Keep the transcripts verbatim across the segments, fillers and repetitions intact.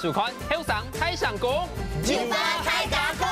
收看《後生大聲公》，有話大家講。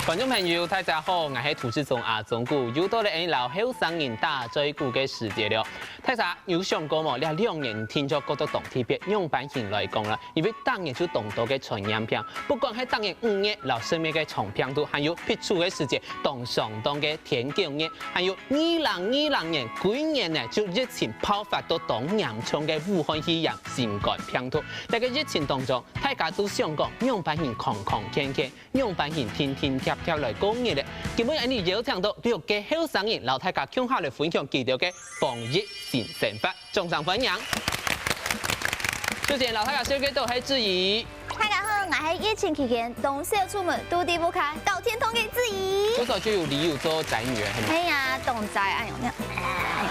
觀眾朋友，大家好，𠊎係涂志忠阿忠牯，又到了𠊎摎後生人打嘴鼓个時節了。大家有想過無？這兩年定著過到當特別，仰般形來講啦？因為逐日就當多个傳染病，不管係逐日五月摎十月个長病毒，還有避暑个時節，當相當个天狗熱，還有二零二零年，舊年呢就疫情爆發到當嚴重个武漢肺炎新冠病毒。在這个疫情當中，大家都想講仰般形康康健健，仰般形定定貼貼來過日仔。今晡日𠊎邀請到六个後生人，摎大家共下來分享佢兜个防疫新生活。掌聲歡迎！首先摎大家紹介到係志怡。大家好，𠊎係疫情期間當少出門，都在屋下搞電動个志怡。多少就有理由做宅女了，係嗎？哎呀，當宅，哎喲，那樣。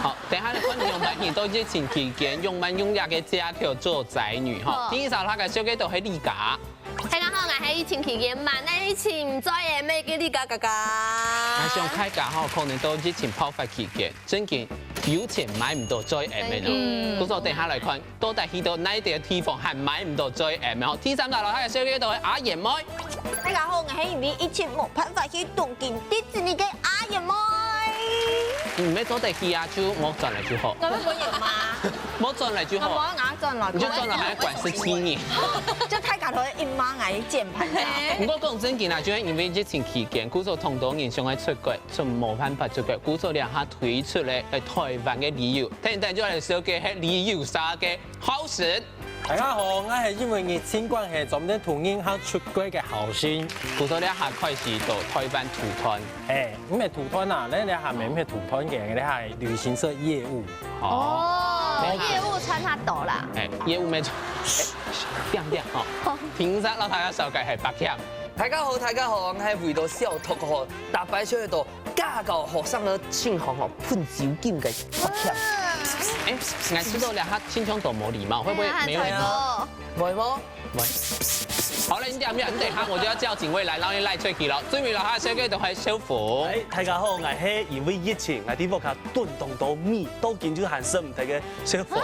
好，等一下來看你仰般形在疫情期間，仰般用這个藉口做宅女哈。好。第二摎大家紹介到係麗佳。大家好，𠊎係疫情期間滿哪位尋最愛个麗佳佳佳。𠊎想大家吼，可能在疫情爆發期間，真經有錢買毋到最愛个咯。嗯。故所等一下來看，到底去到哪兜地方還買毋到最愛个吼。第三摎大家紹介到係阿燕妹。大家好，𠊎係因為疫情無辦法去東京迪士尼个阿燕妹。你毋係做得去啊，就莫轉來就好。𠊎愛分人罵。莫轉來就好。𠊎無愛轉來。你就轉來還要關十七年。就大家都會一罵𠊎鍵盤這樣。不過講真經啊，就係因為疫情期間，故所當多人想愛出國，就無辦法出國，故所這下推出了，呃，台灣个旅遊，等等就來紹介係旅遊社个浩辰。大家好，𠊎係因為疫情關係，專門同人客出國个浩辰。故所這下開始到台灣tour團。哎，毋係tour團啊，咱這下毋係tour團个，這下係旅行社業務。哦，業務賺較多啦。哎，業務無錯。哎，恬恬吼。好。第三摎大家紹介係柏謙。大家好，大家好，𠊎係為著小同學，逐擺就會到 教教學生个情況吼，噴酒精个發現。哎，𠊎知道了，他聽眾都無禮貌，會不會沒有禮貌？哎呀，很醜哦。會嗎？會。好了，你等一下，你等一下，我就要叫警衛來，然後你賴出去了。最尾了，他這個都還修復。哎，大家好，𠊎係因為疫情，𠊎在屋下囤當多米，到今就還食毋忒个小紅。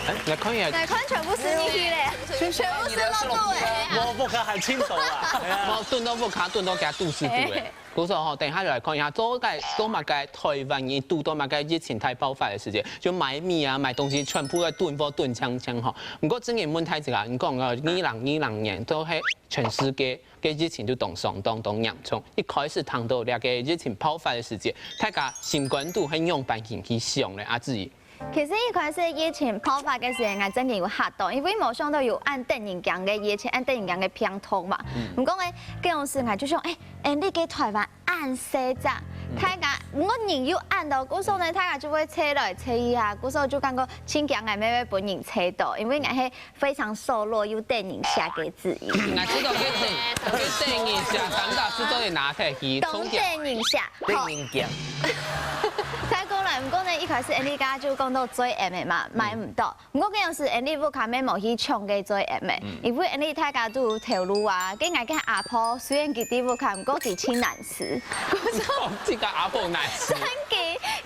哎，來看一下。來看全部食米去嘞，全部食落肚哎。我屋下還清楚啊。哎呀。無，囤到屋下，囤到佢肚屎肚哎。 故所吼，等一下就來看一下，做个，做麼个台灣人堵到麼个疫情大爆發个時節，就買米啊、買東西全部都囤貨囤淨淨吼。毋過真經問大家，你講个二零二零年都係全世界个疫情就當相當當嚴重。一開始聽到這個疫情爆發个時節，大家心肝肚係仰般形去想咧？阿志怡。 其實一開始疫情爆發个時間，𠊎真經有嚇到，因為無想到有恁得人驚个疫情，恁得人驚个病毒嘛。嗯。毋過呢，該當時𠊎就想，哎，恁樣个台灣恁細隻，嗯。大家，毋過人又恁多，故所呢，大家就會揣來揣去啊，故所就感覺盡驚𠊎乜會分人揣到，因為𠊎係非常瘦弱又得人惜个志怡。𠊎知道，該得，該得人惜，三大字都得拿忒去，當得人惜。 得人驚。再過來，毋過呢，一開始𠊎俚家就講到最愛个嘛，買毋到。毋過該當時𠊎俚屋下乜無去搶該最愛个，嗯。因為𠊎俚大家都有頭路啊。該𠊎个阿婆雖然佢在屋下，毋過佢盡懶尸。故所，這個阿婆懶尸。真个，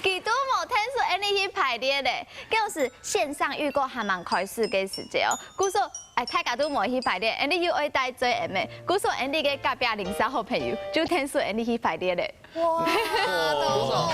佢都無𢯭手𠊎俚去排列咧。該當時線上預購還吂開始个時節哦，故所 哎，大家都無去排列，𠊎俚又愛帶最愛个，故所𠊎俚个隔壁鄰舍好朋友就𢯭手𠊎俚去排列咧。哇，故所，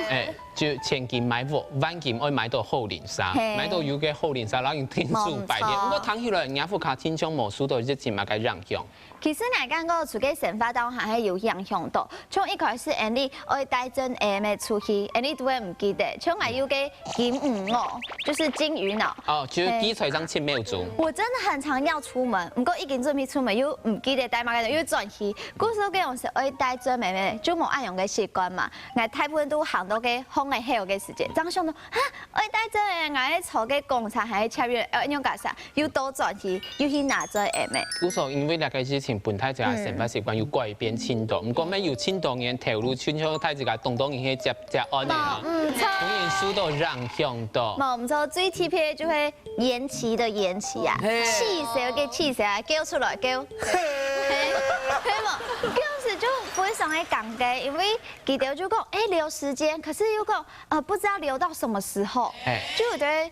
哎，就千金買屋，萬金愛買到好鄰舍，嘿。買到有个好鄰舍，然後𢯭手排列。無錯。毋過聽起來，若屋下親像無受到疫情麼个影響。其實𠊎感覺自家生活當中還係有影響到， 像一開始𠊎俚愛帶最愛个出去，𠊎俚都會毋記得。像𠊎有个金魚哦，就是金魚腦。哦，就係記在上七秒鐘。我真的很常要出門，毋過已經準備出門，又毋記得帶麼个，又轉去。故所該當時愛帶最愛个，就無恁樣个習慣嘛。𠊎大部分都行到該巷仔口个時節，正想到，哈，愛帶最愛个，𠊎愛坐該公車還係捷運，愛仰結煞？ 又倒轉去，又去拿最愛个。故所因為這個疫情，分大家生活習慣有改變盡多。毋過，乜有盡多人頭路，親像大家當多人去接，接案个啊。無，毋錯。當然受到影響到。無，毋錯，最特別就係延期的延期啊，嘿。氣死个氣死啊，叫出來叫。嘿，嘿無，該當時就非常个尷尬，因為佢兜就講，哎，留時間，可是又講，呃，不知道留到什麼時候，嘿。就有的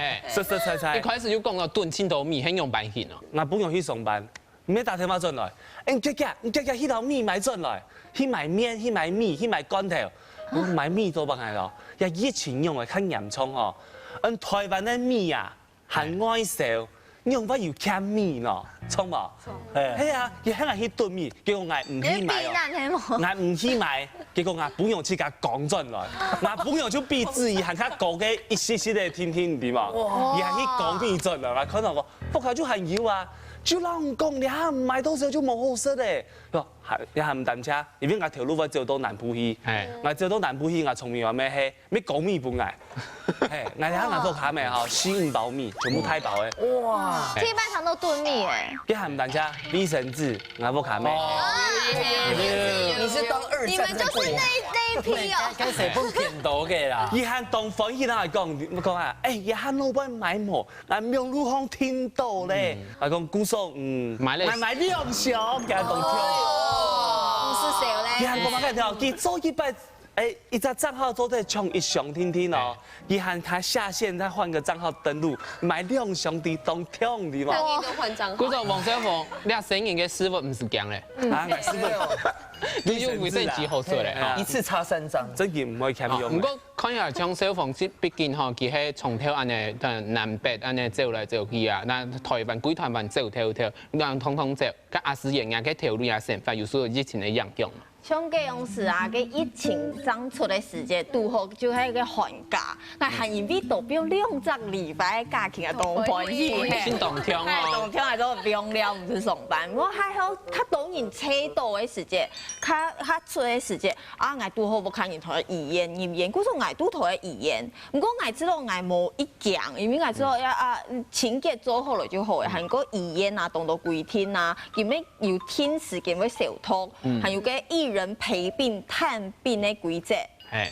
嘿，實實在在。一開始就講到囤盡多米，係仰般形哦。𠊎餔娘去上班，毋係打電話轉來，欸，遽遽，遽遽去摎米買轉來，去買麵，去買米，去買罐頭。買米做麼个咯？這疫情仰會較嚴重吼？嗯，臺灣个米啊， 還外銷，仰會有欠米呢？著無？係啊，佢喊𠊎去囤米，結果𠊎毋去買哦。𠊎毋去買，結果𠊎餔娘自家扛轉來，𠊎餔娘就比子怡還較高个一息息个定定，你知無？佢還去扛米轉來，𠊎看到講，屋下就還有啊，就摎你講，這下毋買到時候就無好食咧。還，這下毋擔心，因為𠊎頭路會走到南部去，𠊎走到南部去，𠊎聰明話咩係， 乜扛米分𠊎。嘿，𠊎這下𠊎屋下咩吼，四五包米，全部大包个。哇！第一擺嚐到囤米欸。這還毋單淨，衛生紙，𠊎屋下咩。你是當二戰在過。你們就是那那一批哦。該誰不騙到个啦？佢還當歡喜，佢還講，你講啊，哎，這下老闆買無，𠊎網路上訂到咧。𠊎講，姑嫂，嗯，買了買買兩箱，佢還當跳。哦，是誰嘞？佢還講，佢還跳，佢做一擺 哎，一隻帳號做得搶一箱定定哦，佢還他下線再換個帳號登錄，買兩箱的當暢的嘛。當然都換帳號。故所王少峰，你生人个師傅毋使驚咧，啊，買師傅，你就為自己好說咧哈一。次插三張。真的毋會欠用。毋過看起來像少峰，畢竟吼，佢係從頭恁呢，南北恁呢走來走去啊，那台灣歸台灣走透透，恁通通走，佮阿師爺个頭路啊生活，有受疫情个影響嘛？像該樣時啊，該疫情正出个時節，堵好就係該寒假，𠊎還因為多放兩隻禮拜个假期啊，當歡喜嘿。心當暢哦。係，當暢啊，都放了，毋使上班。毋過還好，較多人找到个時節，較較出个時節，啊，𠊎堵好屋下人同佢預約入院，故所𠊎堵好个預約。毋過𠊎知道𠊎無一間，因為𠊎知道要啊，清潔做好了就好了，還過預約啊，當多規定啊，佢乜 有定時間會消毒，還有个一人陪病探病个規則。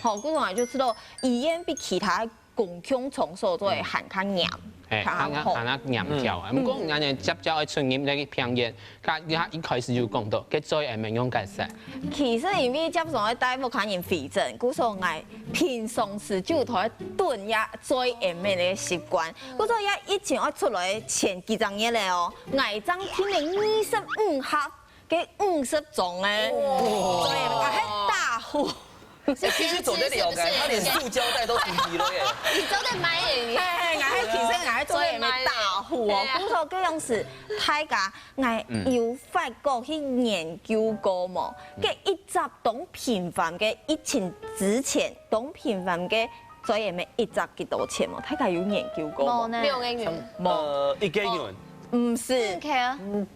吼，故所𠊎就知道醫院比其他公共場所做得還較嚴，哎，還較好。還較嚴條啊。毋過𠊎呢，接著愛出入該个病院，佢佢一開始就講到，該嘴炎个樣解釋。其實因為接上愛帶屋下人回診，故所𠊎平常時就同佢囤一嘴炎个習慣，故所也以前愛出來前幾隻月了哦，𠊎正訂了二十五盒 个五十張欸，哇，對，𠊎係大戶。欸，其實走得了欸，他連塑膠袋都提提了耶。你走得買欸，你。嘿嘿，𠊎係其實𠊎係做得買大戶哦，故所該樣時，大家𠊎有發覺去研究過無？該一隻當頻繁个疫情之前，當頻繁个嘴炎个一隻幾多錢無？大家有研究過無？無呢。六個銀。無。呃，一個銀。 毋係，四K。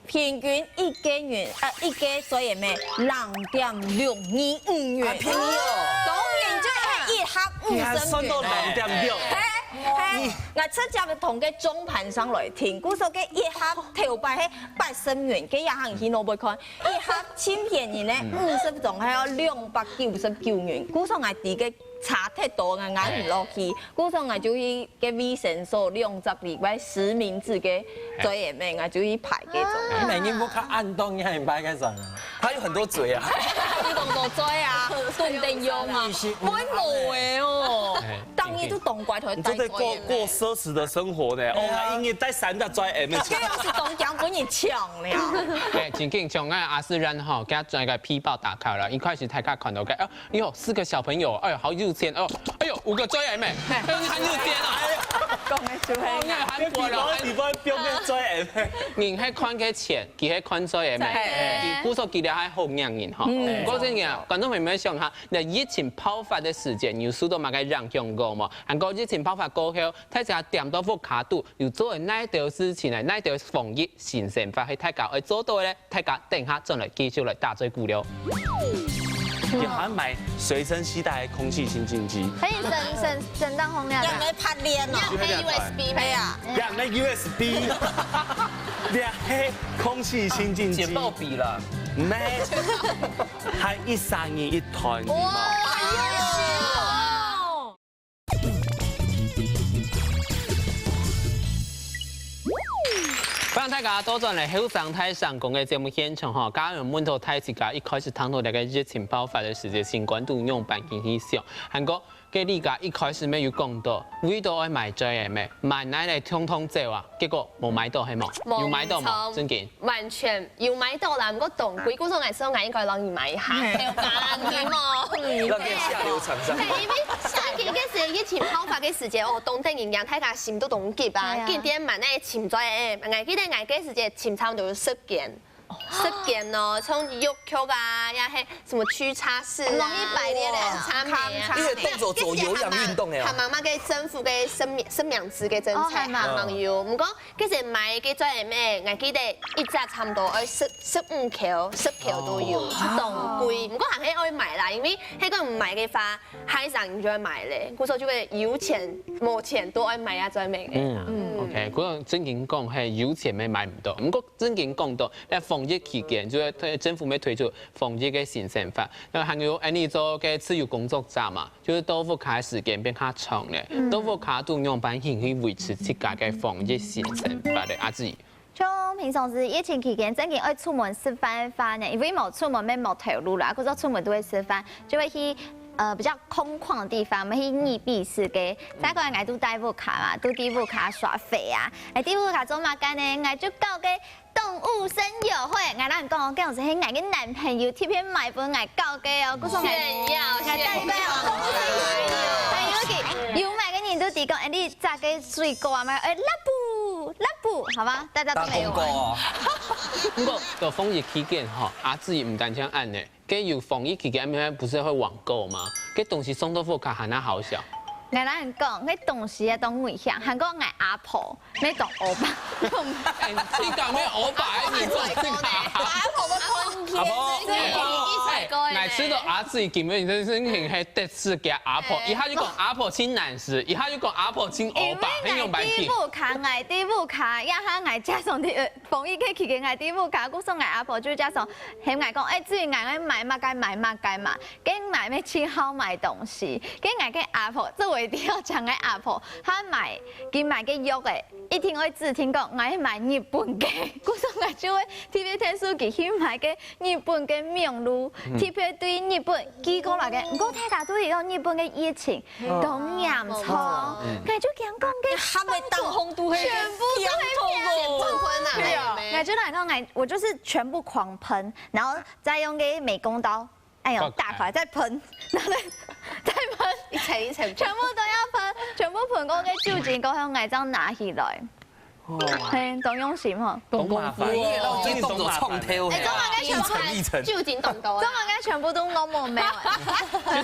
平均一個人，呃，一個嘴炎个零點六二五元。還便宜哦。當然就係一盒五十元。你還算到零點六。嘿，嘿，𠊎直接同該中盤商來訂，故所該一盒頭擺係八十元，該也行去攞來看，一盒盡便宜呢，五十張還要兩百九十九元，故所𠊎知該差忒多，𠊎買毋落去，故所𠊎就去 个衛生所兩隻禮拜實名制个嘴炎个，𠊎就去排該種。你每日不看按動，你還排該種啊？他有很多嘴啊。你當多嘴啊，蹲等用啊，會無个哦。哎，當日都當乖，同佢你做得過過奢侈的生活呢。哦，對啊。𠊎一日帶三隻嘴炎个。這樣是當講分你搶了。哎，真緊像𠊎阿思然吼，佢个皮包打開了，一開始大家看到个，哎喲，四個小朋友，哎喲，好有錢哦，哎喲，五個嘴炎个，哎，很有錢哦。講个就係。哦，你還過了，比方比方比方个嘴炎。人係看个錢，佢係看嘴炎个，嘿。哎，故所佢了還好命人吼。嗯。不過真个，觀眾朋友們想下，在疫情爆發个時節，你有受到麼个影響過無？還過疫情爆發過後，大家恬到屋下肚，有做哪兜事情呢？哪兜防疫新生活係大家愛做到个呢？ 大家等下轉來繼續來打嘴鼓了。你還買隨身攜帶空氣清淨機？可以省省省當風量啊。要來拍臉哦。要配USB咩？係啊。要來USB，要係空氣清淨機。簡報筆啦。咩？還一三一一團。哇！ 歡迎大家倒轉來後生大聲公个節目現場吼，剛剛有問到大自家一開始談到這個疫情爆發个時節，心肝肚仰般去想。還過，該你家一開始乜有講到，為到愛買嘴炎个，買哪來通通走啊？結果無買到係無？無，有買到無？無錯。正經？ 完全有買到啦，毋過當貴，故所𠊎想𠊎應該摎你買一下，嘿。有價你無？讓變下流廠商。嘿，因為最近个時疫情爆發个時節，哦，當得人驚，大家心都當急啊，係啊。緊點買那尋嘴，哎，𠊎記得𠊎个時節尋差不多有十間，十間哦，從藥局啊，也係什麼屈臣氏啊，容易排列的，哇。差不多啊。因為動作做有氧運動的啊。還慢慢个政府个生命生命值个政策，哦，還蠻。還蠻有。毋過 其實買个嘴炎个，𠊎記得一隻差毋多愛十十五箍、十箍都有，哦。當貴。毋過還係愛買啦，因為該個毋買个話，下一隻人就會買咧。故所就會有錢無錢都愛買啊嘴炎个。嗯，OK，故所正經講，係有錢乜買毋到。毋過正經講到，在防疫期間，就係推政府乜推出防疫个新生活，那還有恁呢做个自由工作者嘛， 就係到屋下个時間變較長咧，嗯。到屋下都仰般形去維持自家个防疫新生活咧，阿志。像平常時疫情期間，正經愛出門食飯个話呢，因為無出門乜無頭路啦，故所出門都會食飯，就會去，呃，比較空曠个地方，乜去覓美食个。再過來，𠊎都在屋下嘛，都在屋下耍廢啊。哎，在屋下做麼个呢？𠊎就搞个 動物森友會，𠊎摎你講哦，該樣時係𠊎个男朋友特別買分𠊎搞个哦，故所𠊎，炫耀，𠊎代表。炫耀。還有个，有買个人都知講，哎，你紮个水果啊，買，哎，拉布，拉布，好嗎？大家都沒有玩。打廣告啊。毋過，在防疫期間吼，阿志毋單淨恁呢，該有防疫期間，毋係不是會網購嗎？該東西送到屋下還較好笑。𠊎摎你講，該東西啊當危險，還過𠊎阿婆，該當歐巴。哎，你講該歐巴，你做這個啊？阿婆个空間，阿婆，這個一直過呢。哎，𠊎知道阿姊根本就是很係得罪佢阿婆，哎。一下就講阿婆親難食，一下就講阿婆親歐巴，很有問題。因為𠊎在屋下，𠊎在屋下，一下𠊎加上去，呃，防疫个期間，𠊎在屋下，故所𠊎阿婆就加上喊𠊎講，哎，姊，𠊎愛買麼个買麼个嘛。 該𠊎乜盡好買東西，該𠊎个阿婆，做為了愛請𠊎阿婆，佢買，佢買个藥仔，一定愛指定講𠊎愛買日本个，故所𠊎就會特別跈手機去買个日本个網路，特別對日本寄過來个。毋過大家都知道日本个疫情當嚴重，𠊎就驚講該還沒當紅都係全部都係騙子。對啊，𠊎就來講，𠊎我就是全部狂噴，然後再用个美工刀。 哎喲，打開再噴，然後呢，再噴，一層一層噴。全部都要噴，全部噴過个酒精過後，𠊎正拿起來。哦。嘿，當用心吼。當麻煩，你也讓我動作創頭。哎，中文該全部一層一層。酒精動刀啊。中文該全部都normal沒有。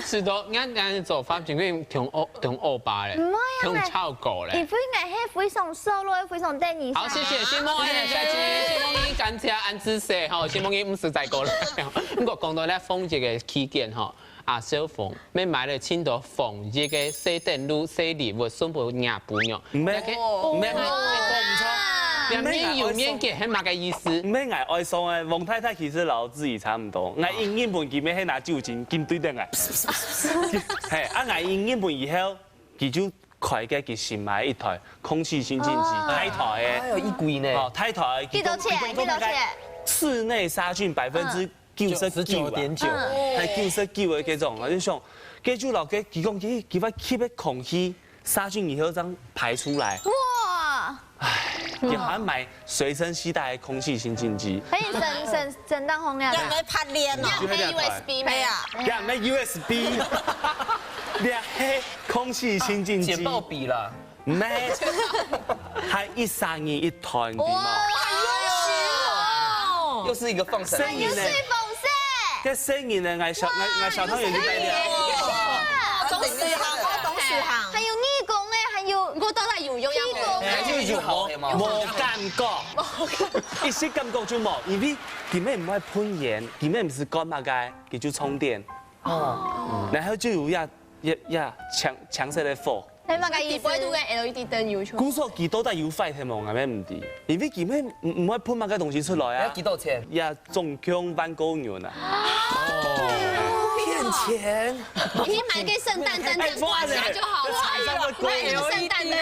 就知道，你看，你看做法，整個同歐同歐巴咧，毋會啊，同超狗咧。你不應該係非常瘦弱，非常得人。好，謝謝，承蒙你，謝謝，承蒙你，感謝恁仔細吼，承蒙你毋使再過來。 毋過講到咧防疫个期間吼，阿少峰，乜買了盡多防疫个細等路、細禮物送分若餔娘。毋係，毋係，毋係，講毋錯。兩面有面个係麼个意思？毋係𠊎愛送个，王太太其實摎自己差毋多。𠊎一日本佢乜係拿酒精，緊對等𠊎。嘿，啊𠊎一日本以後，佢就開个佢新買一台空氣清淨機，大台个。哎喲，一貴呢。哦，大台个，幾多錢？幾多錢？室內殺菌百分之 九十九點九，還九十九个該種，𠊎就想，該就摎該佢講，佢佢會吸个空氣，殺菌以後正排出來。哇！佢還買隨身攜帶个空氣清淨機，可以省省省當紅呀。你還沒拍臉哦？你還沒USB咩？係啊。佢還沒USB，你還空氣清淨機。簡報筆啦。 咩？還一儕人一團，你知嗎？哇，好用心哦！又是一個放閃。細人呢？又是放閃。該細人呢，𠊎小，𠊎，𠊎小朋友就戴了。哇，公司行，公司行。還有耳公哎，還有，我到底有用呀？耳公哎。還有用哦，無感覺，一息感覺就無，因為佢乜毋會噴煙，佢乜毋使幹麼个，佢就充電。哦。然後就有呀，呀，呀，強，強勢个火。 係麼个意思？底背肚个LED燈有出。故所佢到底有壞忒無？𠊎乜毋知，因為佢乜毋毋會噴麼个東西出來啊。要幾多錢？呀，總共萬過銀啊。騙錢！你買個聖誕燈這樣掛起來就好了。哎，不然呢？買個聖誕燈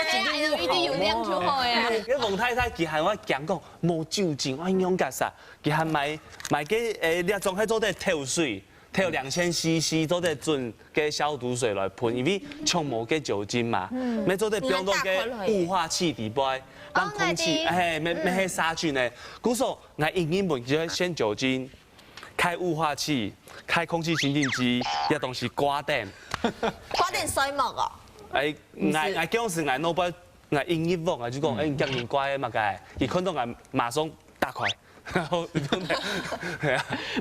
，LED有亮就好了。該王太太佢還會講講，無酒精，哎，用幹啥？佢還買買個，誒，這種還做得透水。 透兩千CC做得準个消毒水來噴，因為全無个酒精嘛，乜做得放到个霧化器底背，讓空氣，哎，乜乜係殺菌个。故所，𠊎一日本就愛先酒精，開霧化器，開空氣清淨機，這東西掛等。掛等睡目哦。哎，𠊎𠊎當時𠊎腦背，𠊎一入屋，𠊎就講，哎，你今日掛个麼个？佢看到𠊎馬上打開。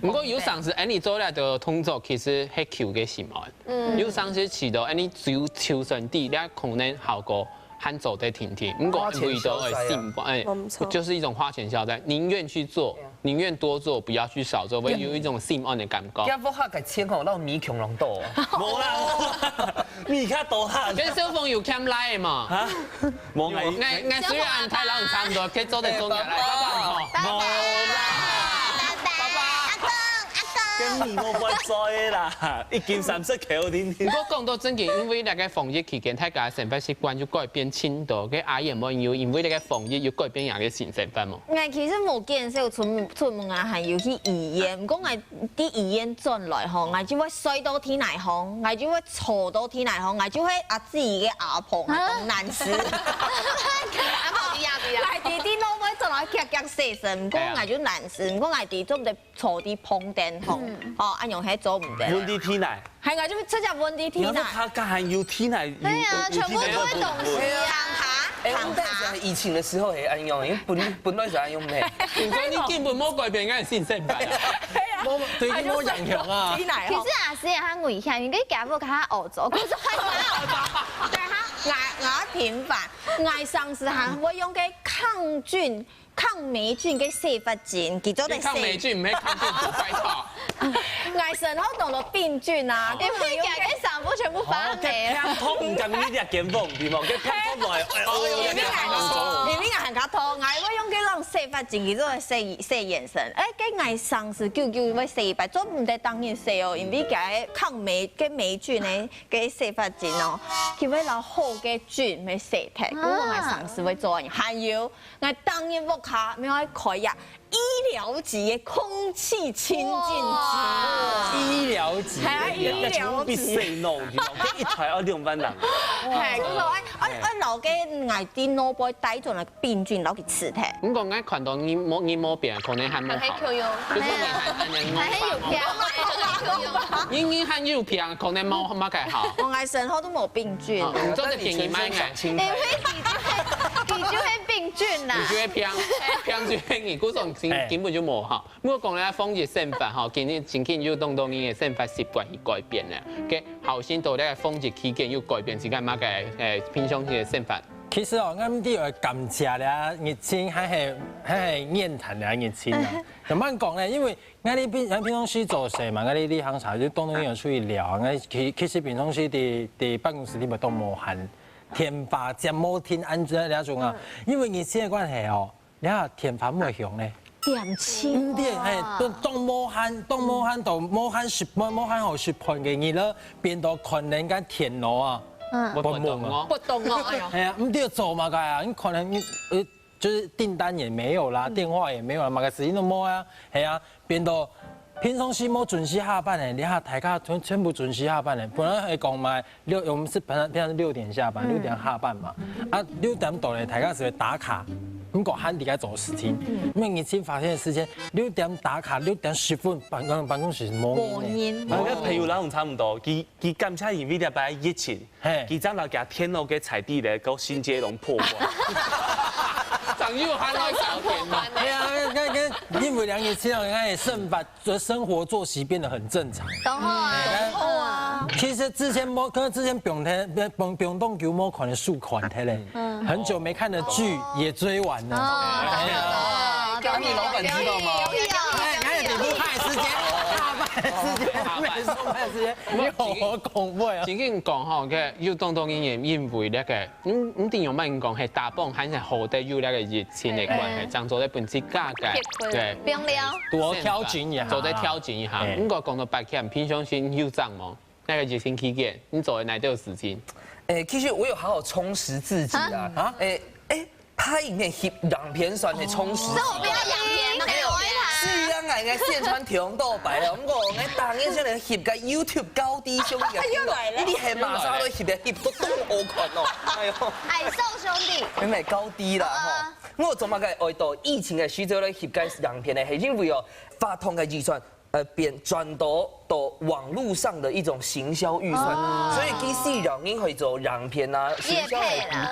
毋過有常時，恁呢做了个動作其實係求个心安。有常時試著恁呢就就算知，這可能效果還做得定定。毋過為著愛心安，哎，就是一種花錢消災，寧願去做，寧願多做，不要去少做，會有一種心安的感覺。這屋下个錢吼，摎米共樣多。無啦，米較多哈。跟小朋友欠來嘛。哈？ 無，𠊎𠊎𠊎雖然大老你差毋多，可以做得做人來，爸爸吼。無啦，爸爸，阿公，阿公。跟你無關係啦，一斤三十塊定定。毋過講到正經，因為這个防疫期間，大家生活習慣就改變盡多，該阿燕無有因為這个防疫有改變佢个新生活無？𠊎其實無見少出門出門啊，還有去醫院，毋過𠊎 對醫院轉來吼，𠊎就會睡到天來風，𠊎就會坐到天來風，𠊎就會啊自己个阿婆，𠊎當難死。阿婆你呀你呀。𠊎弟弟攏會轉來遽遽洗身，毋過𠊎就難死，毋過𠊎弟做毋得坐在旁邊吼，哦，恁樣係做毋得。問題天來。 還𠊎就直接問題天來。你要說他剛才有天來，有，對啊，有天來全部都會懂事啊，哈，哎，我們當時疫情的時候也恁樣，因為本本來就恁樣咩。你說你根本無改變，應該是你先擺啊。對啊，對佢無影響啊。其實也係很危險，因為佢屋下有做，可是還蠻好。對哈，𠊎，𠊎平反，𠊎上司還會用該抗菌、抗黴菌个洗髮精，佢做得洗。抗黴菌，毋係抗病毒，拜託。𠊎身上當多病菌啊，對不對？佢个衫褲全部發霉了。哦，該病毒毋敢你這間房，對無？該病毒來，哎喲，你明明還較痛，你明明還較痛，𠊎會用該種洗髮精，佢做得洗，洗全身。哎，該𠊎上司久久會洗一擺，做毋得當日洗哦，因為該抗黴，該黴菌呢，該洗髮精哦，佢會摎好个菌會洗忒，故所𠊎上司會做恁樣。還有，𠊎當日屋下，無愛開呀，醫療級个空氣清淨機。哇。醫療級，係啊，醫療級。全部被洗腦，你知道嗎？該一台要兩萬人。係，故所，哎，哎，哎，摎該𠊎電腦背帶轉來 病菌摎佢食忒。毋過𠊎看到你無，你無病，可能還無好。還係有。就是你還，還，還，還係有病，還係有病。你，你還有病，可能無，無麼个好。𠊎身上都無病菌。哦，你做得便宜買个。因為佢就係，佢就係病菌啦。你就會病，病就係你，故所根，哎。根本就無好。 毋過講咧，防疫生活吼，今日真緊有當多人个生活習慣去改變咧。OK，好，先到這個防疫期間有改變，自家麼个，誒，平常時个生活。其實哦，𠊎毋知愛感謝咧，疫情還係，還係怨嘆咧，疫情啊。怎麼講呢？因為𠊎這平，平常時做事嘛，𠊎這，這行業就當多人出去尞，𠊎其，其實平常時在，在辦公室裡面都無閒，電話接無停，恁樣那種啊。因為疫情个關係哦， 你看電話毋會響呢。點清。毋對，嘿，當，當無閒，當無閒到無閒食飯，無閒好食飯个日了，變到看人家電腦啊，嗯。發夢啊。發夢哦。發夢哦，哎喲。哎呀，毋對做麼个啊？你可能你，呃，就是訂單也沒有啦，嗯。電話也沒有啦，麼个事情都無啊，係啊，變到平常時無準時下班呢，你看大家全，全部準時下班呢，本來還講嘛， 六，我們是平常，平常是六點下班，嗯。六點下班嘛。啊，六點到咧，大家係會打卡，毋過還在該做事情。嗯。因為你先發現時間，六點打卡，六點十分辦公，辦公室無人呢。無人。𠊎个朋友摎𠊎差毋多，佢，佢感謝因為這擺疫情，嘿。佢正摎佢電腦个彩地咧，搞新接龍破壞。正有閒來搞電腦。係啊，該，該，因為兩年前啊，該生活 這生活作息變得很正常。當好啊。哎，當好啊。其實之前無，可能之前放忒，放，放當久無看个書看忒咧，嗯。很久沒看的劇也追完了。哦，哎呀。懂了，懂了，懂了。當你老闆知道嗎？有，有，有，有。哎，還有你不怕時間，下班時間，沒上班時間，你好好講話啊。正經講吼，OK，有當多人也因為那個 毋，毋一定用慢講，係打幫還係好得有那個疫情个關係，嗯。正做得分自家个，對。不用了。多調整一下。做得調整一下。哎。毋過講到白天，平常時有正無？那個疫情期間，你做了哪兜事情？哎，其實我有好好充實自己啊。啊？哎，哎，拍影片、翕影片算係充實自己。這我不要影片，沒有，沒有。是啊，𠊎，𠊎宣傳挺多擺了，毋過𠊎當然先來翕個YouTube高低兄弟个頻道，又來了。你係馬上都翕个，翕到當好看哦。哎喲。矮瘦兄弟。 毋係高低啦，吼。啊。𠊎做麼个愛到疫情个時節來翕該影片呢？係因為哦，法團个預算，呃，變轉到，到網路上的一種行銷預算，哦。所以其實有人會做影片啊，行銷个手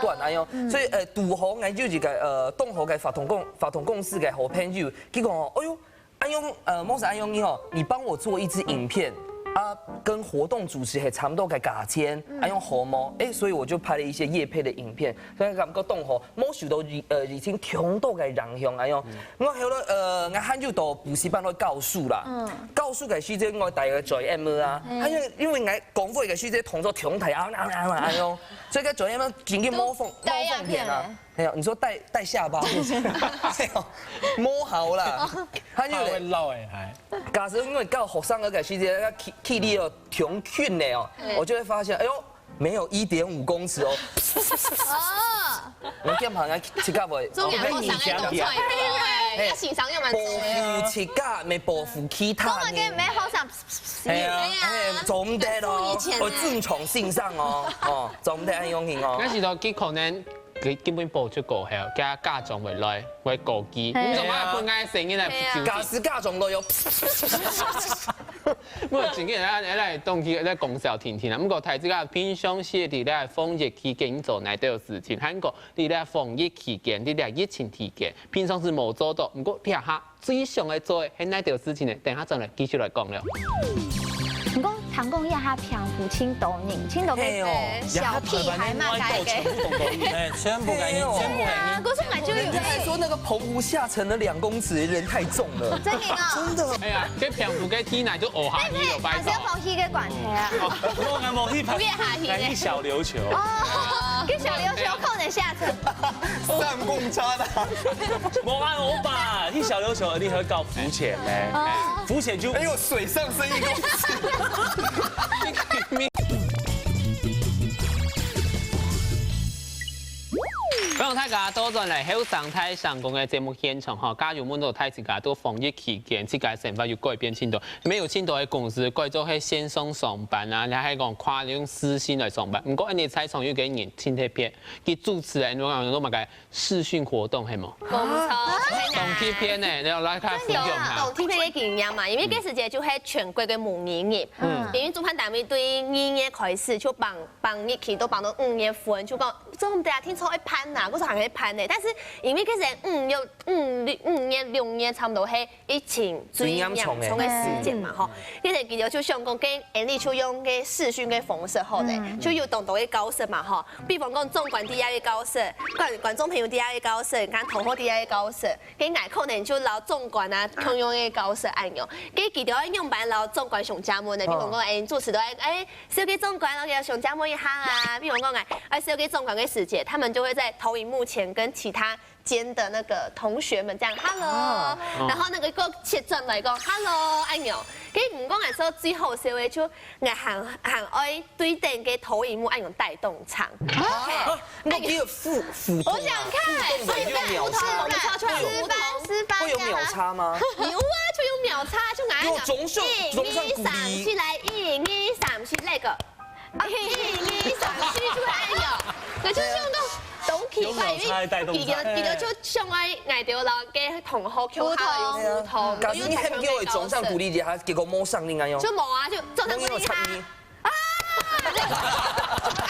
段啊，喲。業配啦。嗯。所以，呃，堵好𠊎就一個，呃，當好个法團公，法團公司个好朋友，佢講哦，哎喲， 恁樣，呃，莫是恁樣，你吼，你幫我做一支影片，啊，跟活動主持係差不多个價錢，嗯。恁樣好無？哎，所以我就拍了一些業配的影片，所以感覺當好，無受到疫，呃，疫情當多个影響，恁樣。嗯。𠊎後來，呃，𠊎還有到補習班來教書啦。嗯。教書个時節，𠊎戴個嘴M啊，嗯。還有因為𠊎講話个時節動作當大啊，啊，啊，啊，恁樣，所以該嘴M真个模仿，模仿片啊。都戴影片欸。 哎呀，你說帶，帶下巴，哎喲，摸好啦。哦。他就怕會落欸，還。假使因為教學生个時節，他氣，氣力哦，挺勤的哦，嗯。我就會發現，哎喲，沒有一點五公尺哦。哦。你幹嘛？你自家會，重點係上个動作，哎，哎。要欣賞又蠻重要。保護自家，沒保護其他人。根本就沒好想，哎呀，哎呀，哎，做毋得哦，保護以前欸。我正常欣賞哦，哦，做毋得恁樣哦。但是都，佢可能佢根本播出過後，佢家長會來，會告佢。嘿。你做麼个分𠊎个聲音來？嘿啊。假使家長來哦。毋過真个，咱來當佢來講笑聽聽啦。毋過大自家平常時佇咧防疫期間做哪兜事情，還過佇咧防疫期間，佇咧疫情期間，平常時無做到，毋過這下最想愛做个係哪兜事情呢？等下轉來繼續來講了。毋過聽講這下澎湖盡多人，盡多个嘿哦。小屁孩嘛，該个。哎，全部改，全部改。啊，故所𠊎就有。人家說那個澎湖下沉了兩公尺，人太重了。真的哦。真的。哎呀，該澎湖个地泥就烏下去了，拜託。還是有空氣个關係啊。我還無去拍，不要下去呢。還去小琉球。哦，跟小琉球可能下沉。上公差的。無啊，我吧，去小琉球，你還搞浮潛呢？哦。浮潛就哎呦，水上升一公尺。歡迎大家倒轉來後生大聲公个節目現場吼，假如問到大自家在防疫期間，自家个生活有改變盡多，無有盡多个公司改做係線上上班啊，你還講跨用視訊來上班。毋過，恁呢在場有個人盡特別，佢主持人，你講，你講麼个？ 視訊活動係無？無錯，當特別呢，你來同大家分享下。當特別个經驗嘛，因為該時節就係全國个模擬日，嗯。因為主辦單位對二月開始就放，放日期都放到五月份，就講做毋得啊，聽說會辦吶，故所還會辦呢。但是因為該時五月、五、五月、六月差不多係 疫情最嚴重个時節嘛，吼。該時佢兜就想講，該𠊎俚就用該視訊个方式好了，就有當多个角色嘛，吼。比方講，總管底下个角色，觀、觀眾朋友底下个角色，你看同學底下个角色，該𠊎可能就摎總管啊，共樣个角色恁樣。該佢兜愛仰般摎總管相借問呢？比方講，哎，主持人，哎，小姐總管，摎佢相借問一下啊。比方講，哎，哎，小姐總管个時節，他們就會在投影幕前跟其他 間的那個同學們這樣，hello，哦。然後那個又切轉來講，hello，恁樣。該毋過𠊎說最好笑个就，𠊎還、還愛對等該投影幕恁樣帶動唱。啊，那個輔、輔通啊，我想看，輔通的，有秒差嗎？示範，示範，會有秒差嗎？有啊，就有秒差，就𠊎有掌聲，一、掌聲鼓勵。二、三、四，來，一、二、三、四，那個。 啊，一、二、三、四就恁樣，那就像講當奇怪，因為佢、佢就想愛𠊎兜摎該同學共下有互動，假使你喊叫佢掌聲鼓勵一下，結果無聲音恁樣。就無啊，就掌聲鼓勵一下。啊！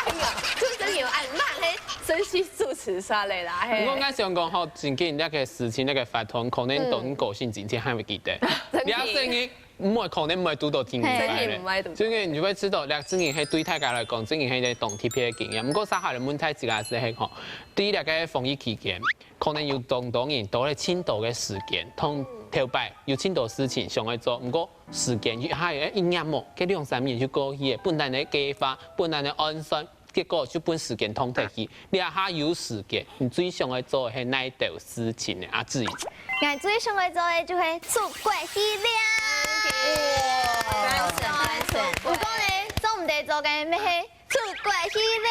哎呀，就真有恁慢嘿，神奇主持煞了啦，嘿。毋過𠊎想講吼，真緊那個事情那個發通，可能等個性今天還會記得。真的。你要聲音 毋會，可能毋會堵到真个咧。嘿。真个毋會堵到。所以你就會知道，這真个係對大家來講，真个係一個當特別个經驗。毋過，接下來問大自家个係吼，對於這個防疫期間，可能有當多人都有盡多个時間，同頭擺有盡多事情想愛做，毋過時間一下一年無，該兩三年就過去了，本來个計劃，本來个按算， 結果就分時間擋忒去。這下有時間，你最想愛做个係哪兜事情呢？阿志。𠊎最想愛做个就係出國去尞。哇！毋過呢，做毋得做个乜係出國去尞。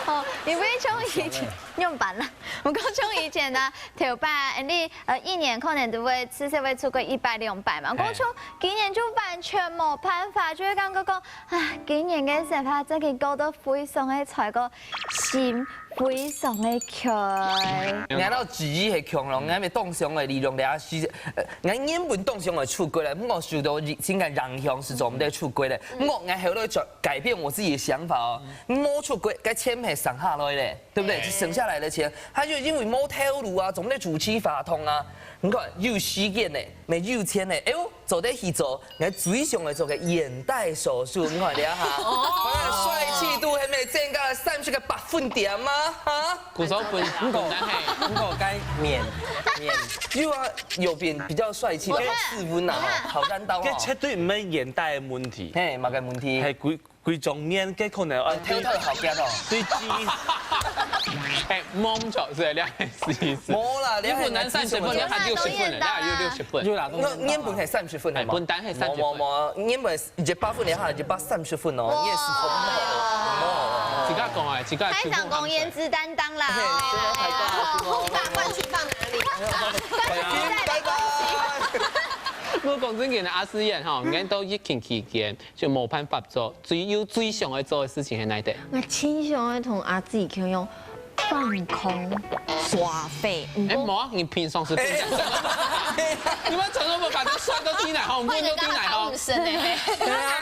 哦，因為像以前，仰般啦？毋過像以前啊，頭擺，你，呃，一年可能都會至少會出國一擺兩擺嘛。嘿。毋過像今年就完全無辦法，就會感覺講， 啊，今年个生活真个過得非常个衰，个心非常个苦。𠊎摎子怡係共樣，𠊎乜當想个利用這下時，呃，𠊎原本當想个出國个，毋過受到疫情个影響，係做毋得出國个。毋過𠊎後來轉改變我自己的想法哦，無出國，該錢係省下來个，對不對？對。省下來的錢，他就因為無頭路啊，做毋得出去發通啊。你看，有時間呢，乜有錢呢，哎喲， 做得去做，𠊎最想愛做个眼袋手術，你看了哈，哦。帥氣度還沒增加了三十个百分點嗎？哈？故所本、本單係，毋過該面、面，又要有變比較帥氣，比較斯文啊，好看到哦。這絕對毋係眼袋个問題。嘿，麼个問題？係規、規張面，這可能，呃，偷偷好看哦。對，哎，摸不着，是兩个意思。無啦，你本來三十分，你還六十分呢，你還有六十分。有啦，那原本係三十分的嘛。哎，本來係三十分。無無無，原本一百分的話，一百三十分哦，你也是很好。自家講哎，自家。開場公演之擔當啦，嘿，真的太棒了。哦，把冠軍放哪裡？冠軍在哪裡？我講真个，阿思燕吼，你看到疫情期間就無辦法做，最有最想愛做的事情係哪一點？𠊎盡想愛同阿姊共樣放空耍廢。毋過，哎，無啊，你平常時不是這樣子嗎？你們從來沒有把它摔到地泥吼，問到地泥吼。換人家還打五。十呢。對啊。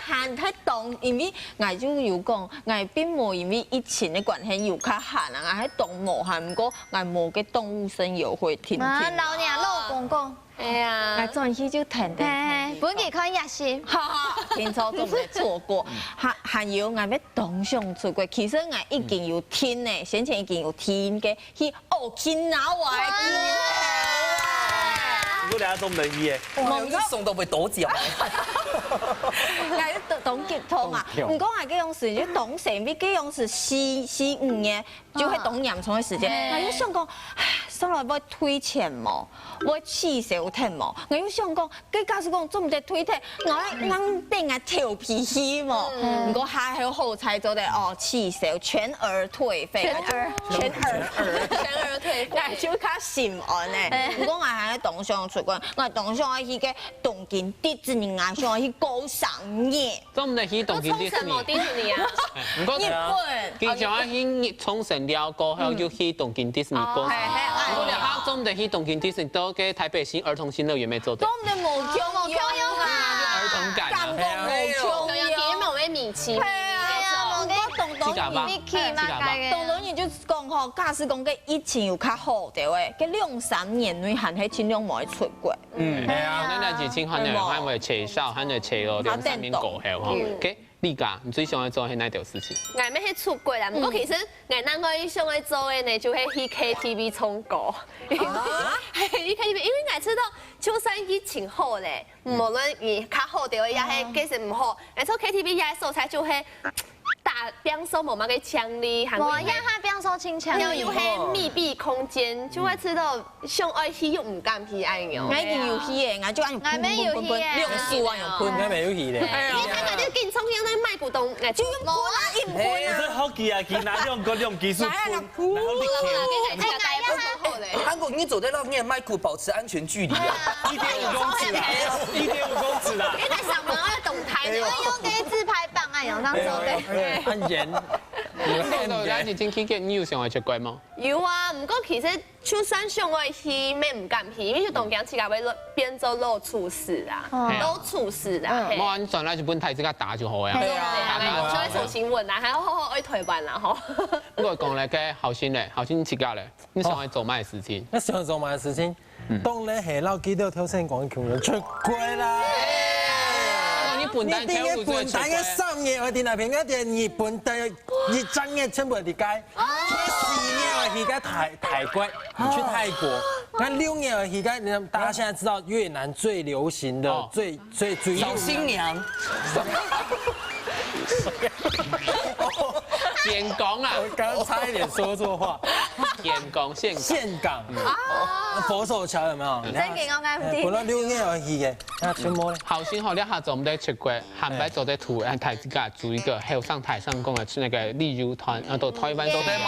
還還還當，因為𠊎就有講，𠊎並無因為疫情个關係有較閒啊，𠊎還當無閒，毋過𠊎無个動物森友會定定啊。啊，摎若老公講。 哎呀，𠊎轉去就跈等，嘿，嘿，分佢看夜市。哈哈，聽說做毋得錯過。還還有，𠊎乜當想出國，其實𠊎已經有定呢，先前已經有定个去Okinawa个機票。你說等下都沒去耶？哇，你送都會多獎。𠊎當當激動啊！當激動。毋過𠊎該當時就當神秘，該當時四四五月， 就係當嚴重个時節，嘿。𠊎又想講，唉，算了，會退錢無？會取消忒無？𠊎又想講，該假使講做毋得退忒，𠊎愛硬等𠊎頭皮去無？嗯。毋過還好好彩做得哦，取消，全額退費。全額。全額。全額退費。𠊎就較心安呢。嘿。毋過𠊎還當想出國，𠊎當想愛去个東京迪士尼，𠊎想愛去過生日。 做毋得去東京迪士尼。都沖繩無迪士尼啊。毋過，日本。佢想愛去沖繩了過後，嗯。又去東京迪士尼過。哦。嘿，嘿，哎。毋過，這下做毋得去東京迪士尼，到該台北新兒童新樂園乜做得。做毋得無共哦，共樣啊。兒童感啊。感覺無共樣。對啊，佢也無米奇，嘿啊，米奇那種。無共樣。自家吧。Mickey嘛，自家吧。該个。當多人就講吼，假使講个疫情有較好兜誒，該兩三年內還係盡量莫出國。 嗯，係啊，那那幾千還有，還有介紹，還有介紹，兩三年過後吼。嗯。OK，你講，你最想愛做係哪條事情？𠊎乜係出國啦，毋過其實𠊎另外想愛做个呢，就係去K T V唱歌。啊？去K T V，因為𠊎知道，就算疫情好咧，無論你較好兜，也係其實毋好，𠊎做K T V也係所在就係 打拚掃無麼个淨俐，還過無，這下拚掃盡淨俐。又又係密閉空間，就會知道想愛去又毋敢去恁樣。𠊎已經有去耶，𠊎就恁樣，𠊎乜有去耶。噴噴噴噴噴，你有去咧？哎呀，你看佢就緊衝向該麥克風，哎，就用噴啊，用噴啊。哎，這好奇啊，佢拿兩個兩技術噴，然後你掔。哎，哎，哎，哎，哎，韓國，你走在那，你也麥克保持安全距離啊，一點五公尺啊，一點五公尺啊。你在上面要動態的。哎呦。用該自拍棒啊，有上手的。哎呦，哎呦，很嚴。 你講到咱已經去過，你有想愛出國無？有啊，毋過其實就算想愛去，乜毋敢去，因為就當驚自家會落，變做老鼠屎啊，哦。老鼠屎啊，嗯。嘿。無啊，你轉來就分大自家打就好呀。對啊，打打打。就會上新聞啊，還要好好愛台灣啦，吼。不過講來，該好心咧，好心自家咧，你想愛做麼个事情？哦。那想愛做麼个事情？ 嗯。當然係摎佢兜頭先講个共樣出國啦。哦，你本單一定个本單个三月愛在哪片，愛在日本待一整月全部在該，哦。去四月愛去个泰，泰國，去泰國。那六月愛去个，你看大家現在知道越南最流行的，哦。最，最主要小新娘。哦。 峴港啊。我剛剛差一點說錯話。峴港，峴港。峴港。嗯。啊。佛手橋有沒有？正經講該毋對。哎，本來六月愛去个，那全部咧。好心好，這下做毋得出國，下擺做得圖，哎，大自家組一個後生大聲公个那個旅遊團，然後到台灣做得。對嗎？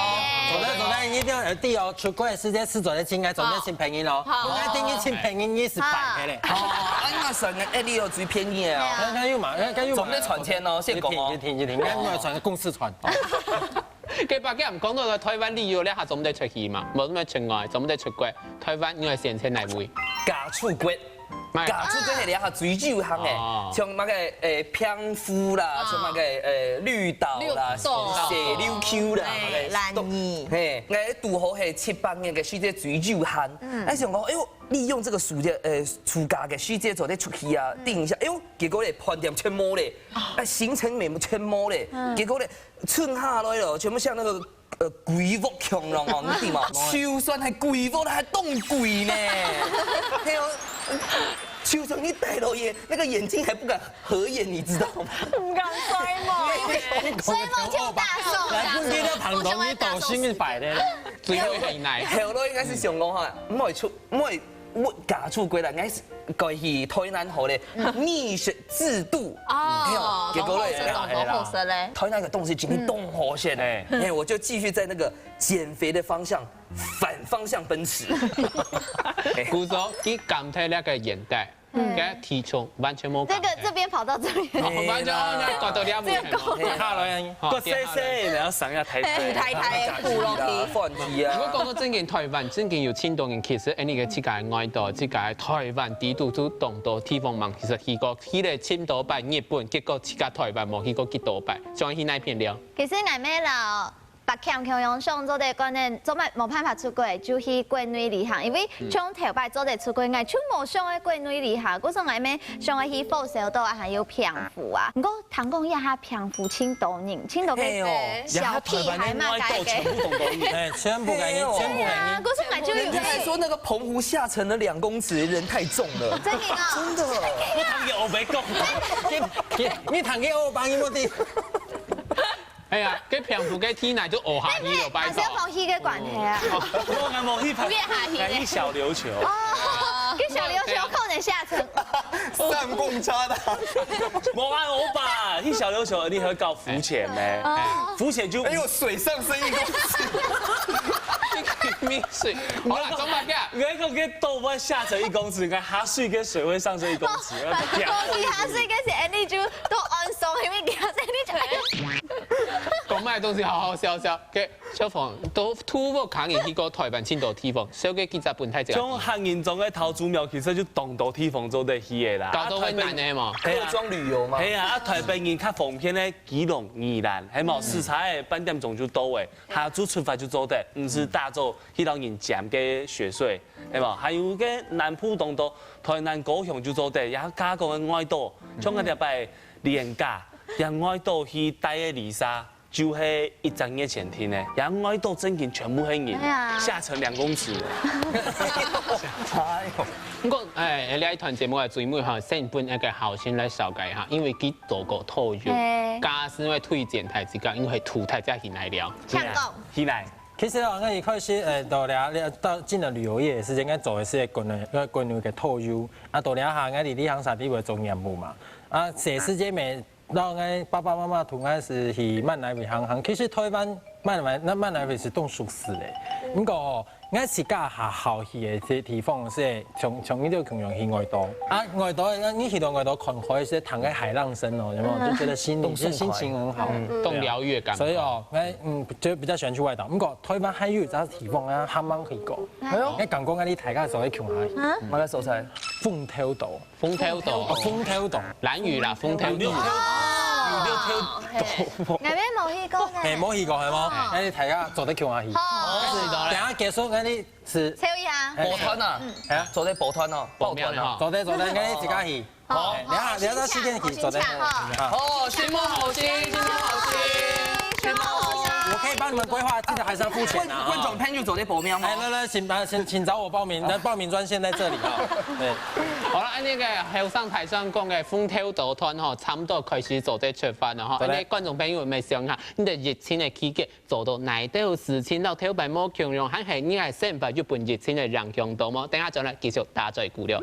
做得，做得，一定要有地哦，出國个時間係做得請，愛做得請便宜咯。好。好。愛定義請便宜，你係白个咧。好。啊，那算个，哎，你有最便宜个哦。那，那又嘛，那，那又嘛。做得賺錢哦，先講哦。一定，一定，一定，那又要賺公司賺。 該把佢毋講到台灣旅遊咧，還做毋得出去嘛？無做得出外，做毋得出國。台灣你愛選擇哪位？嫁出國。麼个？嫁出國係這下最流行个，哦。像麼个，誒，澎湖啦，啊。像麼个，誒，綠島啦，綠島。小琉球啦，哎，麼个，蘭嶼。嘿，該堵好係七八月个時節最流行。嗯。哎，想講，哎喲，利用這個暑假，呃，暑假个時節做得出去啊，嗯。定一下，哎喲，結果咧，飯店全無咧，啊。哎，行程也全無咧，嗯。結果咧， 剩下來咯，全部像那個，呃，鬼屋共樣哦，你知嗎？就算係鬼屋，還當貴呢。對哦，就算你戴了眼，那個眼睛還不敢合眼，你知道嗎？毋敢睡目。睡目就大爽。來，分你个胖東西到心裡擺咧。最後一個。後來應該係想講哈，毋會出，毋會 我嫁出國啦，𠊎係過去台南好咧，嗯。美食之都。哦，嘿哦，結果咧，當好食，當好食咧。台南个東西真的當好食。嗯。嘿，我就繼續在那個減肥的方向反方向奔馳。嘿。故所，佢減忒這個眼袋，嗯。該體重完全無關係。這個，這邊跑到這邊。哦，完全，哦，該搞到這樣。這個夠。好，下來，好，過細細，然後上下抬抬。抬抬，補落去。放低啊。毋過講到正經，台灣正經有盡多人，其實，哎，你个自家个外島，自家个台灣，地圖都當多地方嘛，其實去過，去了盡多擺日本，結果自家台灣無去過幾多擺，想去哪片了？其實𠊎乜摎 伯謙共樣想做得講呢，做麼無辦法出國，就去國內旅行，因為像頭擺做得出國，𠊎就無想愛國內旅行，故所𠊎乜想愛去火燒島啊，還有澎湖啊。毋過聽講這下澎湖盡多人，盡多个嘿哦，小屁孩嘛，該个。全部都多人。哎，全部个人，嘿哦。全部个人。對啊，故所𠊎就有人家還說那個澎湖下沉了兩公尺，人太重了。真的啊？真的。你談个歐北共，你你你談个歐巴，你莫的。 哎呀，該澎湖該地泥都烏下去了，拜託。還是無去个關係啊？我還無去拍，越下去呢。還去小琉球。哦，去小琉球可能下沉。上公差的。無啊，我吧，去小琉球你還搞浮潛呢？哦。浮潛就哎呦，水上升一公尺。你水，好了，怎麼講？你看，你看，都會下沉一公尺，你看下水跟水會上升一公尺，要講。哦，你下水跟水，哎，你就都安鬆，因為你下水，你就 講麼个東西好好笑笑。OK，小鳳，都，都無看你去過台灣盡多地方，紹介幾隻分大家。像客人庄个桃竹苗，其實就當多地方做得去个啦。搞到會難个嘛。啊，台北，係啊。客庄旅遊嘛。係啊，啊，台北人較方便个，基隆、宜蘭，係無？駛車仔半點鐘就到个，下晝出發就做得，毋使打早去摎人尖个雪隧，係無？還有个南部當多，台南、高雄就做得，也加講个外島，像𠊎這擺連假，也外島去戴个離沙。 就係一隻月前定个，也外島正經全部係人，哎呀。下沉兩公尺。哎呦。毋過，哎，這一段節目个最尾哈，先分一個好心來紹介哈，因為佢做過導遊，嘿。假使會推薦大自家，因為係推大家起來了。請講。起來。其實哦，𠊎一開始，呃，到了，到進了旅遊業的時間，𠊎做的是國內，呃，國內个導遊，啊，到了下，𠊎在旅行社裡背做業務嘛，啊，這時間每 然後𠊎爸爸媽媽同𠊎係去曼谷旅行行，其實台灣曼谷，那曼谷係當熟悉个。毋過吼，𠊎自家較好去个地，地方係從，從一條共樣去外島。啊，外島，你去到外島看海，係聽个海浪聲哦，有沒有？嗯。就覺得心裡，當爽快。心情很好。嗯。當療癒的感覺。所以哦，𠊎，嗯，就比較喜歡去外島。毋過台灣還有一隻地方啊，還吂去過。哎喲。𠊎講過，𠊎去大家所在去哪裡？啊？麼个所在？鳳頭島。 風頭島。哦，風頭島。蘭嶼啦，風頭島。哦，嘿。𠊎也無去過呢。嘿，無去過，係無？哦。該你大家做得共下去。好。等下結束，該你係。抽一下。嘿。報團啊，嗯。哎呀。做得報團哦，報名了哈。報團哦。做得，做得，該你自家去。好。哎，等下，好，等下到時間去做得。好，先請客哈。好。哦，承蒙好心，承蒙好心，承蒙好心。我可以幫你們規劃，記得還是要付錢啊。觀，觀眾朋友做得報名哦。哎，來，來，請，啊，請，請找我報名，那報名專線在這裡啊。對。 好啦，恁呢个後生大聲講个風頭島團吼，差毋多開始做得出發了吼。對。恁呢觀眾朋友，你想下，你在疫情个期間做到哪兜事情，摎頭擺無共樣，還係你个生活又分疫情个影響到無？等下轉來繼續打嘴鼓了。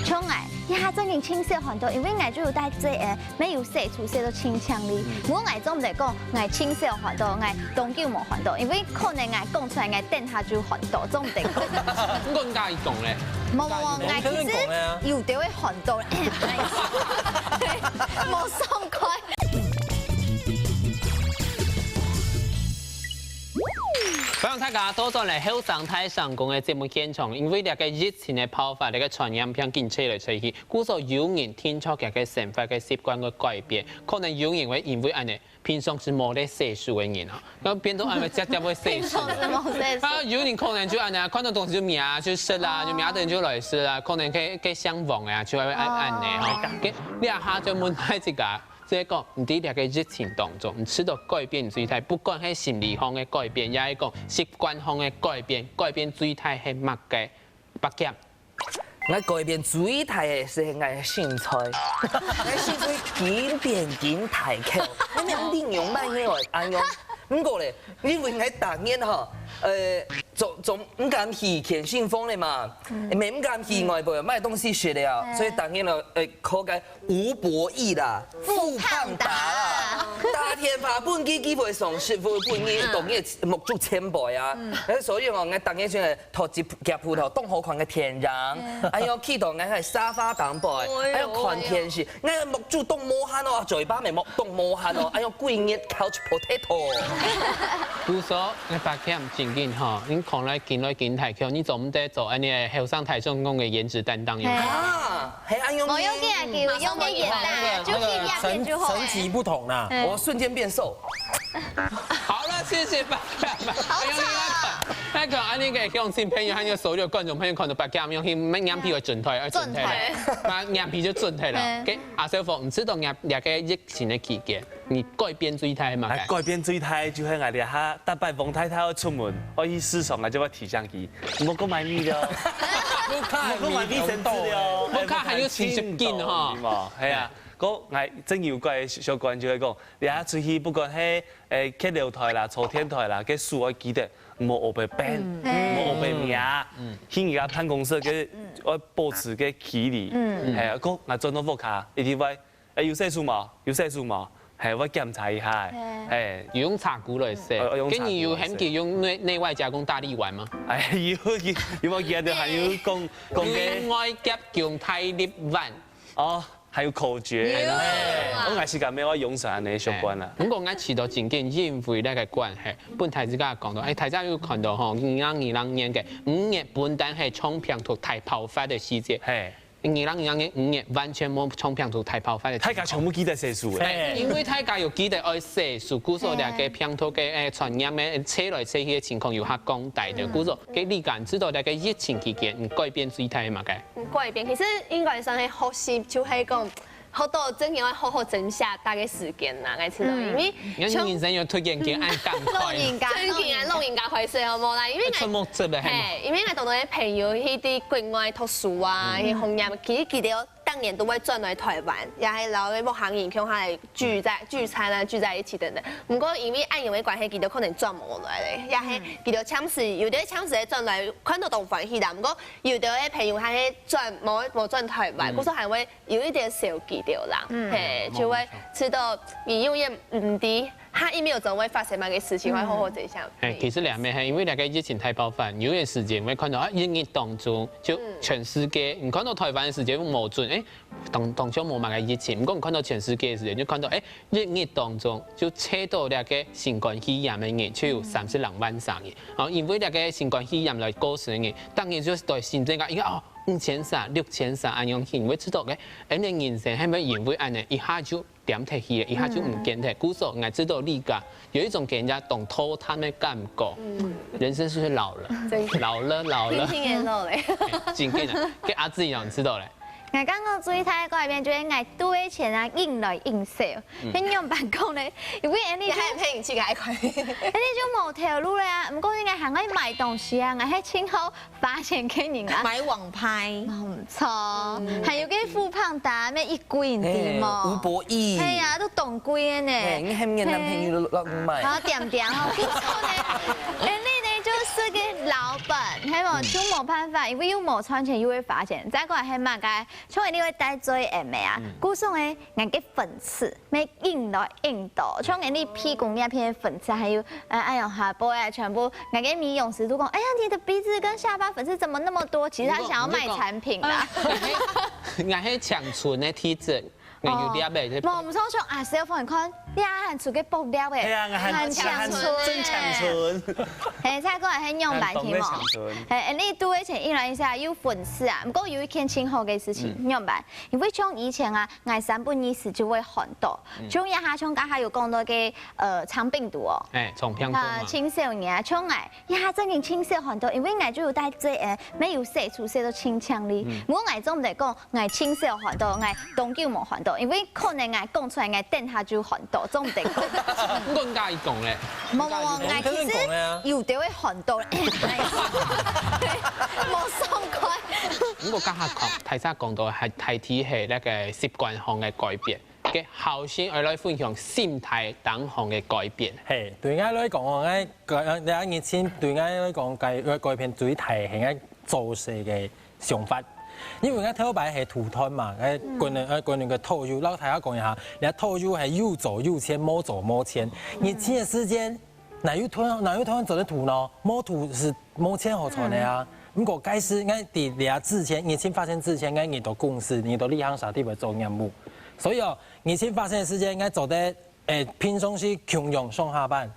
像𠊎，這下正經盡少環島，因為𠊎就有戴嘴个， 乜有洗手洗到盡淨哩。嗯。毋過𠊎做毋得講，𠊎盡少環島，𠊎當久無環島，因為可能𠊎講出來，𠊎等下就環島，做毋得講。毋過你家己講咧。無，無，無，𠊎其實有兜會環島咧，無爽快。歡迎大家倒轉來後生大聲公个節目現場，因為這個疫情个爆發，這個傳染病緊吹來吹去， 故所有人定著佢个生活个習慣會改變，可能有人會因為恁呢，平常時無咧洗手个人啊，然後變到恁呢，直接會洗手。平常時無洗手。啊，有人可能就恁呢，看到東西就摸啊，就食啦，哦。就摸等就來食啦，可能該，該上網啊，就會恁，恁呢吼。哦。該，你啊，下就問大自家，即係講，毋知這個疫情當中，你試著改變最大，不管係心理上个改變，也係講習慣上个改變，改變最大係麼个？伯謙。 𠊎改變最大个係𠊎个身材。𠊎身材緊變緊大箍，𠊎毋知仰般个會恁樣。毋過咧，因為𠊎逐日吼，呃，總總毋敢去健身房了嘛，也毋敢去外背買東西食了，所以當然了，誒，靠个吳博義啦，富胖達啦，打電話分佢，佢會送食物分你，當然目珠前輩啊。誒，所以哦，𠊎當然先來討一夾葡萄，當好看个天然，哎喲，去到𠊎个沙發頂背，哎喲，看電視， 𠊎目珠當無閒哦，嘴巴乜目當無閒哦，哎喲，歸日couch potato。故所，𠊎發現正經吼，你看來緊來緊大箍，你做毋得做恁呢後生大將軍个顏值擔當喲。啊，係恁樣呢。無要緊啊，佢用个顏值，就係那個層，一樣就好欸。層級不同啦。嗯。我瞬間變瘦。好了，謝謝白白。好吵啊。那個，恁呢个鄉親朋友，還有所有觀眾朋友，看到白白，用眼皮會轉台，會轉台了。轉台。那眼皮就轉台了。嗯。OK，阿小鳳，你知道這，這個疫情个期間，你改變最大係麼个？哎，改變最大就係𠊎這下逐擺黃太太愛出門，愛去市場，𠊎就會提醒佢，毋好過買米了，毋好過買米生子了，毋好過還有四十斤吼。係啊，該𠊎正有个習慣就係講，這下出去不管係，誒，蹶樓梯啦、坐電梯啦，該手愛記得，毋好烏白扳，毋好烏白摸，去人家辦公室个，愛保持个距離。係啊，該𠊎轉到屋下，一定會 哎，有洗手無？有洗手無？係，會檢查一下。係。有用茶箍來洗，呃，用茶箍來洗。該你有喊佢用內，內外夾攻大力丸嗎？哎，有，有，有無記得還有講，講个內外夾攻大力丸。哦，還有口訣。有啊。哎，𠊎係講無愛用上恁呢習慣啦。哎，毋過𠊎試著正經因為這個關係，分大自家講到，哎，大家有看到吼，二零二零年个五月本旦係腸病毒大爆發个時節。係。 二零二零年五月完全無腸病毒大爆發个情況。大家全部記得洗手欸。因為大家有記得愛洗手，故所這個病毒个，誒，傳染个，誒，吹來吹去个情況有較降低个。故所，該你感覺到這個疫情期間，你改變最大个麼个？嗯，改變，其實應該算係學習，就係講，學到真个愛好好珍惜大家時間啦，𠊎知道，因為像人生有突然間恁感慨。老人家，真个啊，老人家壞勢好無啦，因為𠊎，出目汁了，係無？係，因為𠊎當多个朋友去對國外讀書啊，去學業，其實佢兜當然都會轉來台灣，也係摎屋下人共下來聚在，聚餐啊，聚在一起等等。毋過因為恁樣个關係，佢兜可能轉無來咧，也係佢兜暫時，有兜暫時會轉來，看到當歡喜啦。毋過有兜个朋友還係轉，無，無轉台灣，故所還會 有一點小記得啦，係，就會知道你永遠毋知下一秒鐘會發生麼个事情，會好好珍惜。係，其實兩面係，因為這個疫情大爆發，有段時間會看到啊，一日當中就全世界，你看到台灣个時間無準，誒，當，當像無麼个疫情，毋過你看到全世界个時間，就看到，誒，一日當中就測到這個新冠肺炎个人就有三十零萬儕人，然後因為這個新冠肺炎來過身个人，當然就對新增个一個哦， 五千儕、六千儕恁樣去，你會知道个，恁呢人生係毋係因為恁呢，一下就恬忒去了，一下就毋見忒。故所，𠊎知道你講，有一種給人家當拖沓个感覺。人生是不是老了？真的。老了，老了。輕輕个老咧。真个啊，該阿志你知道咧。𠊎感覺最大个改變就係𠊎對个錢啊，用來用少。該仰般講咧？因為恁呢就，你還陪你去該塊。恁呢就無頭路了啊，毋過應該還愛買東西啊，𠊎係盡好 花錢个人啊。買王牌。無錯，還有个富胖達，乜一貴，你知無？嘿，吳博義。係啊，都當貴个呢。嘿，你喊你男朋友都亂買。好，恬恬吼，故所呢，恁呢呢，就係个老本，係無？就無辦法，因為又無賺錢，又會花錢。再過來係麼个？像恁呢會戴嘴M个啊，故所呢，𠊎个粉刺， 乜用來用到，像恁呢鼻公這片粉刺，還有，呃，恁樣下背啊，全部，𠊎个美容師都講，哎呀，你的鼻子跟下巴粉刺怎麼那麼多？其實他想要賣產品啦。𠊎係青春个體質，𠊎有點欸。無，毋錯，像阿小鳳，你看，你還出个薄料欸，係啊，𠊎還，還青春欸。真青春。嘿，再過來係仰般去無？青春。嘿，恁呢對个錢一來一下有粉刺啊，毋過有一件盡好个事情，仰般？因為像以前啊， 𠊎三不二時就會寒著。像這下像剛才有講到个，呃，腸病毒哦。哎，腸病毒嘛。啊，青少年啊，像𠊎，這下正經青少寒著，因為𠊎就有戴嘴，呃，乜有洗手，洗到清清哩。毋過𠊎做毋得講，𠊎青少寒著，𠊎當久無寒著，因為可能𠊎講出來，𠊎等下就寒著，做毋得講。毋過人家有講咧。無，無，無，𠊎其實有兜會寒著咧。無爽快。毋過剛才講，大家講到還大體係那個習慣上个改變。个後生愛來分享心態當中个改變。嘿，對𠊎來講哦，𠊎改，呃，疫情對𠊎來講改，改變最大係𠊎做事个想法。因為𠊎頭擺係土團嘛，𠊎個人，呃，個人个投入，摎大家講一下，𠊎投入係有做有錢，無做無錢。疫情个時間，哪有團，哪有團做得土呢？無土係無錢好賺个啊。毋過該時，𠊎在這之前，疫情發生之前，𠊎入到公司，入到旅行社底背做業務。所以哦，疫情發生个時間，𠊎做得，誒，平常時共樣上下班。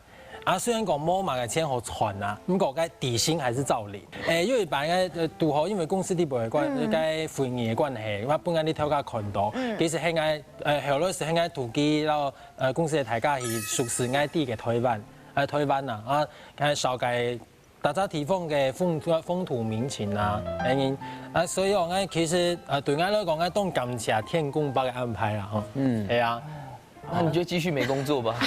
啊，雖然講無麼个錢好賺啊，毋過該底薪還是照領。誒，有一擺，𠊎，呃，堵好，因為公司底背个關，該會議个關係，𠊎本來在頭家看到，其實係𠊎，呃，後來係係𠊎同佢，然後，呃，公司个大家去熟識𠊎在个台灣，呃，台灣啊，啊，呃，紹介大家地方个風，風土民情啊，原因啊，所以哦，𠊎其實，呃，對𠊎來講，𠊎當感謝天公伯个安排啦，吼。嗯，係啊。那你就繼續沒工作吧。沒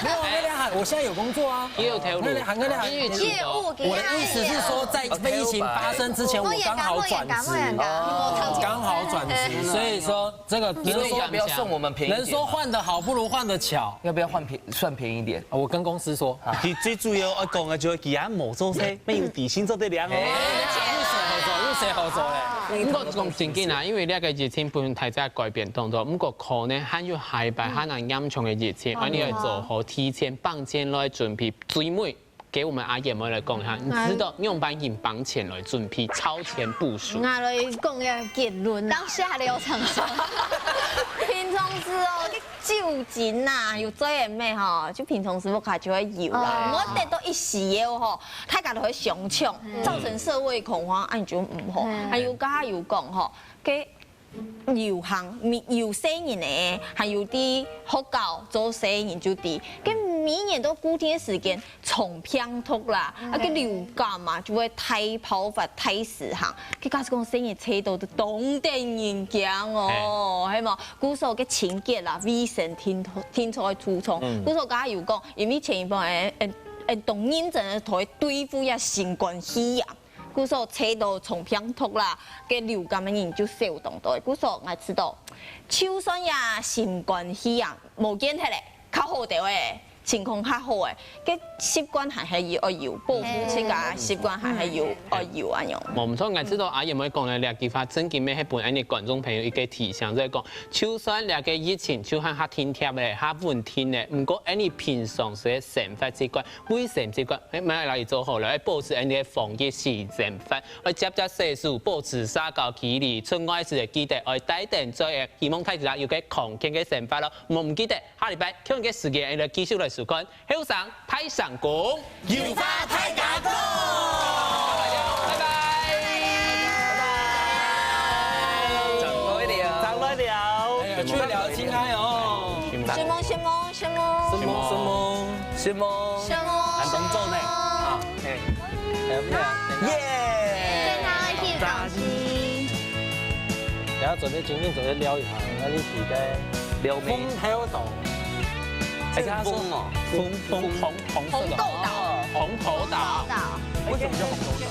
有，那兩行，我現在有工作啊。也有投入。那兩行，那兩行，因為業務給他我的意思是說，在疫情發生之前，我剛好轉職，剛好轉職，所以說這個能說不要送我們便宜點嗎？能說換得好，不如換得巧。要不要換便，算便宜一點？我跟公司說，其實最主要愛講个就係佢也無做事，沒有底薪做得領哦。有誰好做？有誰好做嘞？毋過講正經啊，因為這個疫情本身大家改變當多，毋過可能還有下一擺還能嚴重个疫情，啊，你愛做好提前幫錢來準備。最尾，給我們阿燕妹來講一下，你知道用幫錢來準備超前部署？𠊎來講一個結論。當下流程上，平常時哦，酒精啊，有醉人咩吼，就平常時屋下就會有啦。毋好等到一時了吼，大家都會相搶，造成社會恐慌，恁樣就毋好。還有剛剛有講吼，該流行，有細人个，還有在學校做細人就知，該每年都固定个時間， 重病毒啦，啊，該流感嘛，就會大爆發、大時行。該假使講細人仔到都當得人驚哦，係無？故所該清潔啦、衛生定著，定著愛注重。故所剛剛有講，因為前一波，誒，誒，誒，當認真个在對付這新冠肺炎。故所得到重病毒啦，該流感个人就少當多。故所𠊎知道，就算這新冠肺炎無見忒咧，較好兜个， 情況較好个，該習慣還係愛有，保護自家習慣還係有，愛有恁樣。無毋著，𠊎知道阿燕妹講个這句話，正經乜係分𠊎等觀眾朋友一個提醒，就係講，就算這個疫情就還較停貼咧，較穩定咧，毋過𠊎等平常時个生活習慣、衛生習慣，愛，愛來做好了，愛保持𠊎等个防疫四生活，愛輒輒洗手，保持社交距離，出外時記得愛戴等嘴，希望大家有個康健个生活咯。毋好毋記得， 下禮拜共樣个時間，𠊎等繼續來收看《後生大聲公》，有話大家講。拜拜。正來尞。正來尞。哎呀，去尞，親愛哦。承蒙，承蒙，承蒙。承蒙，承蒙。承蒙。承蒙。還當早呢。啊。 耶！非常的開心。然後準備，今天準備尞一下，那你記得尞咩？風頭島。哎，他說陣風哦。風，風，紅，紅色的。紅豆島。紅頭島。紅豆島。為什麼叫紅頭島？